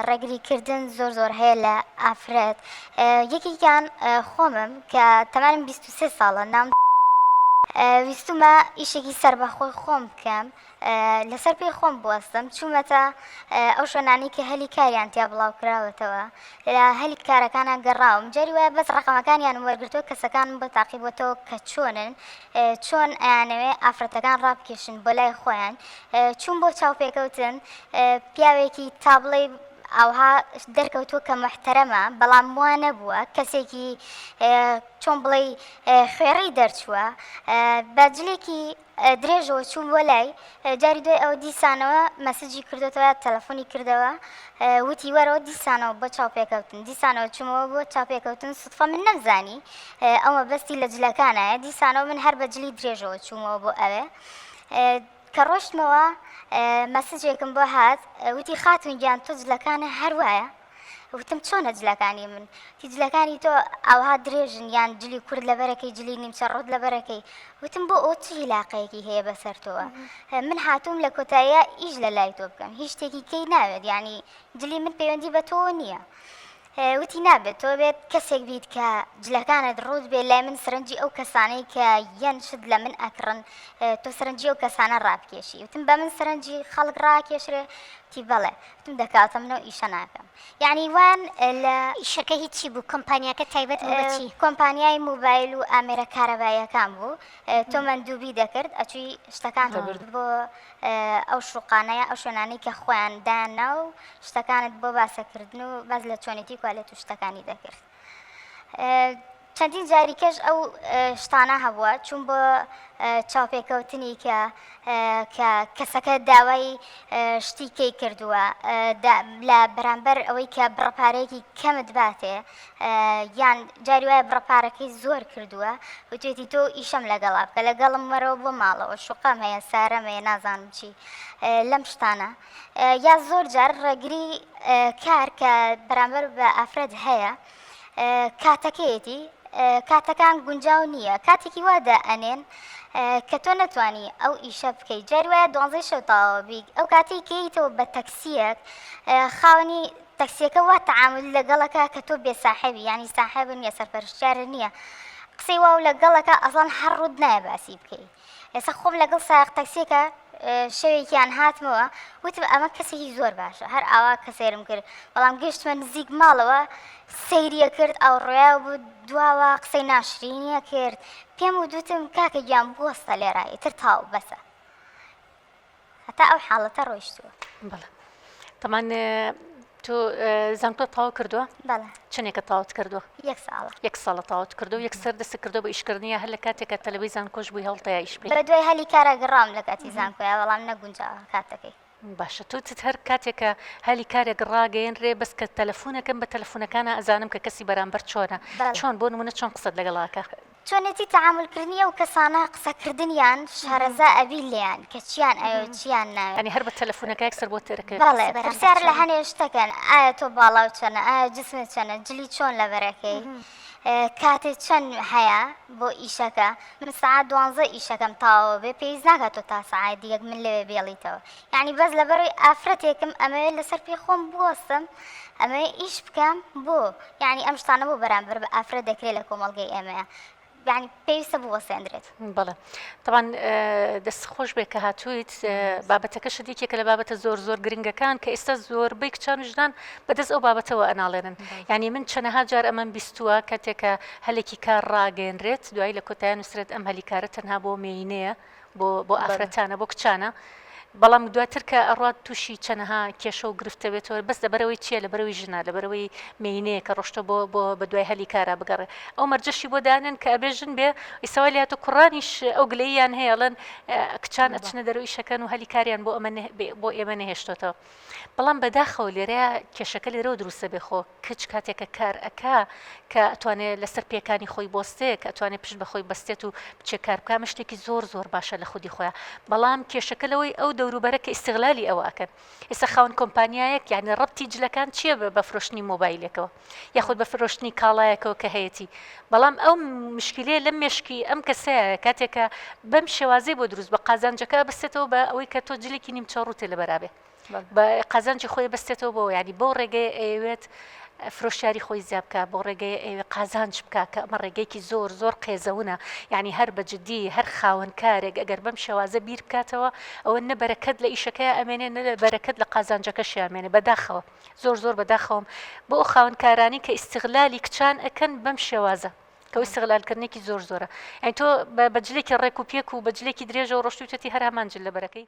ڕێگری کردن زۆر زۆر هەیە لە ئافرەت یەکێکیان خۆمم کە تەمەنم 23 ساڵە نام ویستومە ئیشێکی سەربەخۆی خۆم بکەم لەسەر پێی خۆم بوەستم چوومەتە ئەو شوێنانەی کە هەلی کاریان تیا بڵاو کراوەتەوە لە هەلی کارەکانە گەڕاوم جاری وایە بەس ڕقەمەکانیانم وەرگرتووە کەسەکانم بۆ تاقی بۆتەوە کە چۆنن چۆن ئەیانەوێ ئافرەتەکان ڕابکێشن بۆ لای خۆیان چوون بۆ چاوپێکەوتن پیاوێکی تا بڵێی ئاوها دەرکەوتووە کە موحتەرەمە بەڵام وا نەبووە کەسێکی چۆن بڵێی خوێڕی دەرچووە بە جلێکی درێژەوە چووم بۆ لای جاری دوای ئەوە دیسانەوە مەسجی کردوتەوە تەلەفۆنی کردەوە وتی وەرەوە دیسانەوە بۆ چاوپێکەوتن دیسانەوە چوومەوە بۆ چاوپێکەوتن سوتفە من نەمزانی ئەو مەبەستی لە جلەکانایە دیسانەوە من هەر بە جلی درێژەوە چوومەوە بۆ ئەوێ کە ڕۆشتمەوە مەسجێکم بۆ هات وتی خاتون گیان تۆ جلەکانە هەر وایە وتم چۆنە جلەکانی من تی جلەکانی تۆ ئاوها درێژن یان جلی کورد لەبەرەکەی جلی نیمچە ڕوت لەبەرەکەی وتم بۆ ئەو چ هیلاقەیەکی هەیە بەسەر تۆوە من هاتووم لە کۆتاییە ئیش لە لای تۆ بکەم هیچ شتێکی کەی ناوێت یعنی جلی من پەیوەندی بە تۆوە نییە وتی نابێت تۆ بێت کەسێک بیت کە جلەکانت ڕووت بێ لای من سەرنجی ئەو کەسانەی کە یەن شت لە من ئەکڕن تۆ سەرنجی ئەو کەسانە ڕابکێشی وتم بە من سەرنجی خەڵک ڕاکێشرێ وتی بەڵێ وتم دەکاتە منەوە ئیشە ناکەم یعنی وان لە ئیشەکە هیچی بوو کۆمپانیاکە تایبەت بوو بە چی؟ کۆمپانیای موبایل و ئامێرە کارەباییەکان بوو تۆ مەندوبی دەکرد ئەچووی شتەکان بۆ ئەو شوقانە یا ئەو شوێنانەی کە خۆیان دایاننا و شتەکانت بۆ باسەکردن و باس لە چۆنێتی کوالێت و شتەکانی دەکرد. چەندین جاری کەش ئەو شتانە هەبووە چوون بۆ چاوپێکەوتنی کە کە کەسەکە داوای شتی کەی کردووە لە بەرامبەر ئەوەی کە بڕەپارەیەکی کەمت باتێ یان جاری وایە بڕە پارەکەی زۆر کردووە وتوێتی تۆ ئیشەم لەگەڵا بکە لەگەڵم وەرەوە بۆ ماڵەوە شوقەم هەیە سارەم هەیە نازانم چی لەم شتانە یا زۆر جار ڕێگری کار کە بەرامبەر بە ئافرەت هەیە کاتەکەیەتی کاتەکان گونجاو نییە کاتێکی وا دائەنێن کە تۆ نەتوانی ئەو ئیشە بکەیت جاری وایە دوانزەی شەو تەواو بیت ئەو کاتەی کەیتەوە بە تەکسیەک خاوەنی تەکسیەکە وا تەعامول لەگەڵەکە کە تۆ بێ ساحێبی یانی ساحێبت نییە سەرپەرشتیارت نییە قسەی واو لەگەڵەکە ئەسڵەن هەر ڕووت نایە باسی بکەی ئێستا خۆم لەگەڵ سایەق تەکسیەکە شەوێکیان هاتمەوە وتم ئەمە کەسێکی زۆر باشە هەر ئاوا کە سەیرم کرد بەڵام گەشتمە نزیک ماڵەوە سەیریە کرد ئەو ڕۆیا بوو دواوە قسەی ناشرینیە کرد پێم و دوتم کاکە گیان بوەستە لێرە ئیتر تاو بەسە هەتا ئەو حاڵەتە ڕۆیشتووە. بەڵێ تەمان تۆ زانکۆت تەواو کردووە؟ بەڵێ. چەندێکە تەواوت کردووە؟ یەک ساڵە. یەک ساڵە تەواوت کردووە یەکسەر دەستت کردووە بە ئیشکردن یا هەر لە کاتێکا تەلەبەی زانکۆش بووی هەوڵتەیا ئیش بکەی؟ بە دوای هەلی کارا گەڕاوم لە کاتی زانکۆیا بەڵام نەگونجاوە کاتەکەی. باشە تۆ چت هەر کاتێکە هەلی کارێک ڕاگەیەنرێ بەس کە تەلەفونەکەم بە تەلەفونەکانا ئەزانم کە کەسی بەرامبەر چۆنە چۆن بۆ نمونە چۆن قسەت لەگەڵا ئەکا؟ چۆنێتی تەعامول کردنی ئەو کەسانە قسە کردنیان شارەزا ئەبی لێیان کە چیان ئەوێ و چیان ناوێ. یانی هەر بە تەلەفونەکە یەکسەر بۆت دەرەکەوێ بەڵێ کەسی بەرامبەر پرسیار لە چۆنە. هەنێ شتەکەن ئایا تۆ باڵاو چەنە ئایا جسمت چەنە جلی چۆن لەبەرەکەی کاتت چەند هەیە بۆ ئیشەکە من سەعات دوانزە ئیشەکەم تەواوە بێ پێویست ناکات تۆ تا سەعات یەک من لەوێ بێڵیتەوە یانی بەس لەبەرەوەی ئافرەتێکم ئەمەوێ لەسەر پێی خۆم بوەستم ئەمەوێ ئیش بکەم بۆ یانی ئەم شتانە بۆ بەرامبەر بە ئافرەت دەکرێت لە کۆمەڵگەی ئێمەیە یانی پێویستە بوەستێندرێت. بەڵێ تەبعەن دەست خۆش بێ کە هاتوویت بابەتەکەشت یەکێکە لە بابەتە زۆر زۆر گرنگەکان کە ئێستا زۆربەی کچان و ژنان بەدەست ئەو بابەتەوە ئەناڵێنن یعنی من چەنەها جار ئەمەم بیستووە کاتێکە هەلێکی کار ڕاگەیەنرێت دوایی لە کۆتایە نووسرێت ئەم هەلی کارە تەنها بۆ مێینەیە بۆ بۆ ئافرەتانە بۆ کچانە بەڵام دواتر کە ئەڕات تووشی چەنەها کێشە و گرفتە بێتەوە بەس لەبەرەوەی چییە لەبەرەوەی ژنە لەبەرەوەی مێینەیە کە ڕۆشتە بۆ بۆ بە دوای هەلی کارا بگەڕێ ئەو مەرجەشی بۆ دانێن کە ئەبێ ژن بێ ئیسەوە لاتە کوڕانیش ئەو گلەییان هەیە ئەڵێن کچان ئەچنە دەرەوە ئیشەکەن و هەلی کاریان بۆ ئەمە بۆ ئێمە نەهێشتۆتەوە بەڵام بەداخەوە لێرەیا کێشەکە لێرەوە دروستە بێ خۆ کچ کاتێک کە کار ئەکا کە ئەتوانێ لەسەر پێکانی خۆی بۆستێ کە ئەتوانێ پشت بە خۆی بەستێت و بچێ کار بکا ئەمە شتێکی زۆر زۆر باشە لە خودی خۆیا بەڵام کێشەکە لەوەی ئەو دەوروبەرە کە ئیستغلالی ئەوە ئەکەن ئێستا خاوەن کۆمپانیایەک یعنی ڕەبتی جلەکان چییە بە فرۆشتنی مۆبایلێکەوە یاخود بە فرۆشتنی کاڵایەکەوە کە هەیەتی بەڵام ئەو مشکلەیە لەم مێشکی ئەم کەسەیە کاتێکە بەم شێوازەی بۆ دروست بە قازانجەکە بەستێتەوە بە ئەوەی کە تۆ جلێکی نیمچە ڕووتێ لەبەرابێ. بە قازانجی خۆی بەستێتەوە بۆ یانی بەو ڕێگەیە ئەیەوێت فرۆشیاری خۆی زیا بکا بۆ ڕێگەیە ئەیەوێ قازانج بکا کە ئەمە ڕێگەیەکی زۆر زۆر قێزەونە یانی هەر بە جدی هەر خاوەن کارێک ئەگەر بەم شێوازە بیر بکاتەوە ئەوە نە بەرەکەت لە ئیشەکەیا ئەمێنێ نە بەرەکەت لە قازانجەکەشیا ئەمێنێ بەداخەوە زۆر زۆر بەداخەوەم بۆ ئەو خاوەن کارانەی کە ئیستغلالی کچان ئەکەن بەم شێوازە کە ئەو ئیستغلالکردنێکی زۆر زۆرە یانی تۆ بە جلێکی ڕێک و پێک و بە جلێکی درێژەوە ڕۆشتویتەتی هەر هەمان جل لەبەرەکەی.